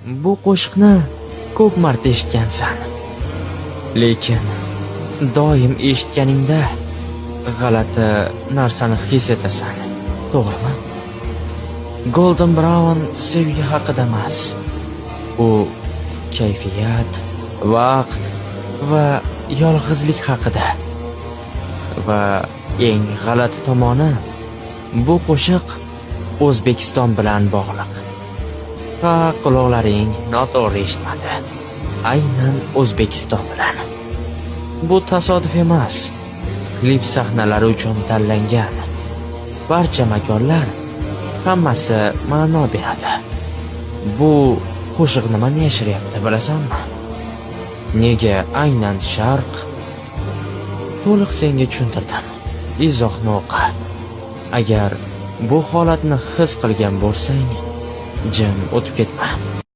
Bu qo'shiqni ko'p marta eshitgansan. Lekin doim eshitganingda g'alati narsani his etasan, to'g'rimi? Golden Brown sevgi haqida emas. U kayfiyat, vaqt va yolg'izlik haqida. Va eng g'alati tomoni, bu qo'shiq O'zbekiston bilan bog'liq. Ha, quloqlaring noto'g'ri eshitmadi. Aynan O'zbekiston bilan. Bu tasodif emas. Klip sahnalari uchun tanlangan barcha makonlar, hammasi ma'no beradi. Bu qo'shiq nimani yashiryapti, bilasanmi? Nega aynan Sharq? To'liq senga tushuntirdim. Izohni o'qi. Agar bu holatni his qilgan bo'lsang, jim o'tib ketma.